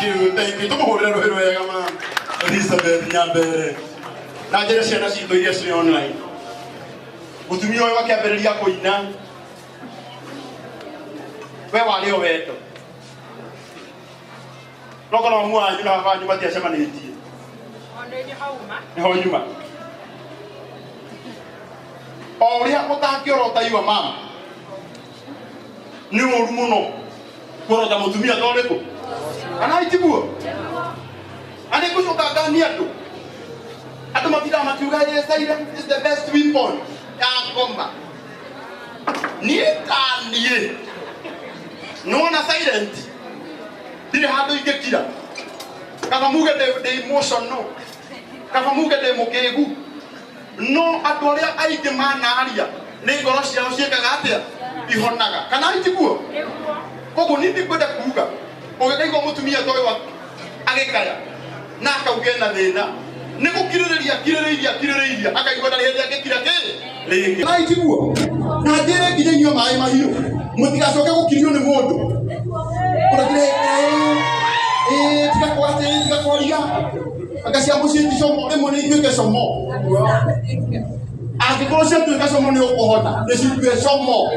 you, thank you. Tũmũhũrĩre rũhĩ rwega ma Elizabeth Nyambere. Na njĩre ciana citũ iria ciĩ online. Mũtumia ũyũ akĩambĩrĩria kũina. We warĩ o wendo. No korwo mamu wanyu na baba wanyu matiacemanĩtie. Nĩho nyuma. O ũrĩa ũtangĩorota your mom. Nĩ ũru mũno kuorota mũtumia ta ũrĩkũ. Kana itiguo? Na nĩ ngũcoka nganie andũ. Andũ matindaga makiuga "Yes, silence is the best weapon ya ngoma. Niĩ ta niĩ nĩwona silent ndirĩ handũ ingĩkira. Kaba muge ndĩ emotional, kaba muge ndĩ mũkĩgu, no andũ arĩa aingĩ manaria nĩ ngoro ciao ciĩkaga atĩa? Ihonaga. Kana itiguo? Koguo niĩ ndikwenda kuga ũngĩkaigua mũtumia ta ũyũ agĩkaya na akauga ena thĩna nĩ gũkirĩrĩria akirĩrĩirie akirĩrĩirie akaigua ndarĩ hĩndĩ angĩkira kĩ rĩngĩ. Na itiguo? Na njĩre nginya inyuĩ maĩ mahiũ mũtigacoke gũkirio nĩ mũndũ ũrakire ĩĩ tiga kwatĩ tiga kwaria anga cia mũciĩ ti como rĩmwe nĩ ituĩke como angĩkorwo ciatuĩka como nĩ ũkũhona nĩ citue como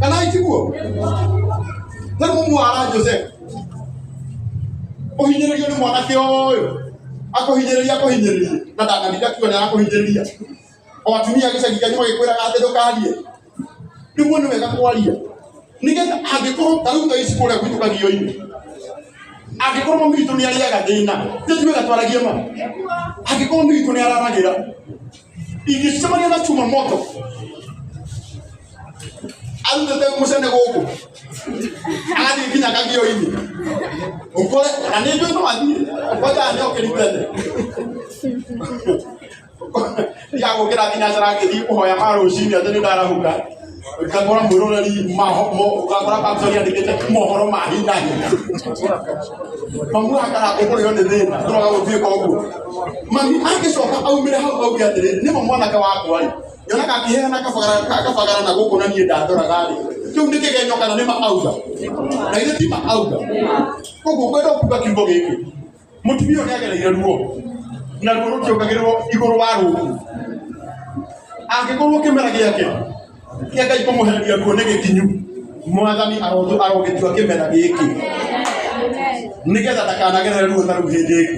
kana itiguo? Tarĩu mũmu wa Joseph ũhinyĩrĩrio nĩ mwanake ũyũ akũhinyĩrĩria akũhinyĩrĩria na ndanganithia kiugo nĩ arakũhinyĩrĩria o atumia a gĩcagi kĩanyu magĩkwĩraga atĩ ndũkarie rĩmwe nĩ wega kwaria nĩgetha angĩkorwo ta rĩu thaa ici kũrĩa gwitũ kagio-inĩ angĩkorwo mami witũ nĩ arĩaga thĩna nĩ ti wega twaragie ma angĩkorwo mami witũ nĩ araragĩra ingĩcemania na chuma moto arutĩte mũcene gũkũ agathiĩ nginya kagio-inĩ ũkore na nĩ njũĩ no athiĩ kwanja nĩ okĩri tene ndigagũkĩra thinacara ngĩthiĩ kũhoya ma rũcinĩ atĩ nĩ ndarahuka ngakora mwĩroreri ngakora caption yandĩkĩte mohoro ma hi na hi mamu akara ũkũrĩo nĩ thĩna ndũroga gũtuĩka ũguo mami angĩcoka aumĩre hau auge atĩrĩrĩ nĩma mwanake wakwa rĩ nyonaga akĩheana kabagara na gũkũ na niĩ ndandoraga rĩ kĩu nĩ kĩgenyo kana nĩ ma auga na ithe ti ma auga koguo ngwenda kuga kiugo gĩkĩ mũtumia ũyũ nĩagereire ruo na ruo rũtiongagĩrĩrwo igũrũ wa rũngĩ angĩkorwo kĩmera gĩake kĩa Ngai kũmũhereria ruo nĩ gĩkinyu mwathani arogĩtua kĩmera gĩkĩ nĩgetha ndakanagerere ruo ta rũu hĩndĩ ĩngĩ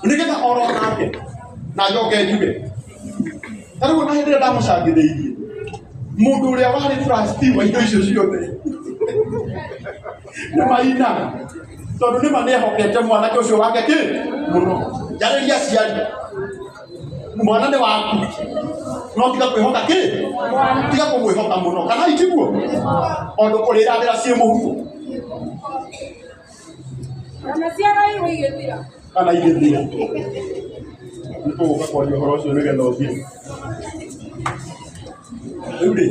nĩgetha oro nake na njoke njuge ta rĩu ona hĩndĩ ĩrĩa ndamũcangithĩirie mũndũ ũrĩa warĩ trustee wa indo icio ciothe nĩ maina tondũ nĩ ma nĩehokete mwanake ũcio wake kĩ mũno njarĩria aciari mwana nĩ waku no tiga kwĩhoka kĩ tiga kũmwĩhoka mũno kana itiguo ondũ kũrĩrarĩra ciĩ mũhuko Kana ciana irwo igĩthira. Kana igĩthira nĩ tũgũka kwaria ũhoro ũcio nĩgetha ũthire rĩu rĩ.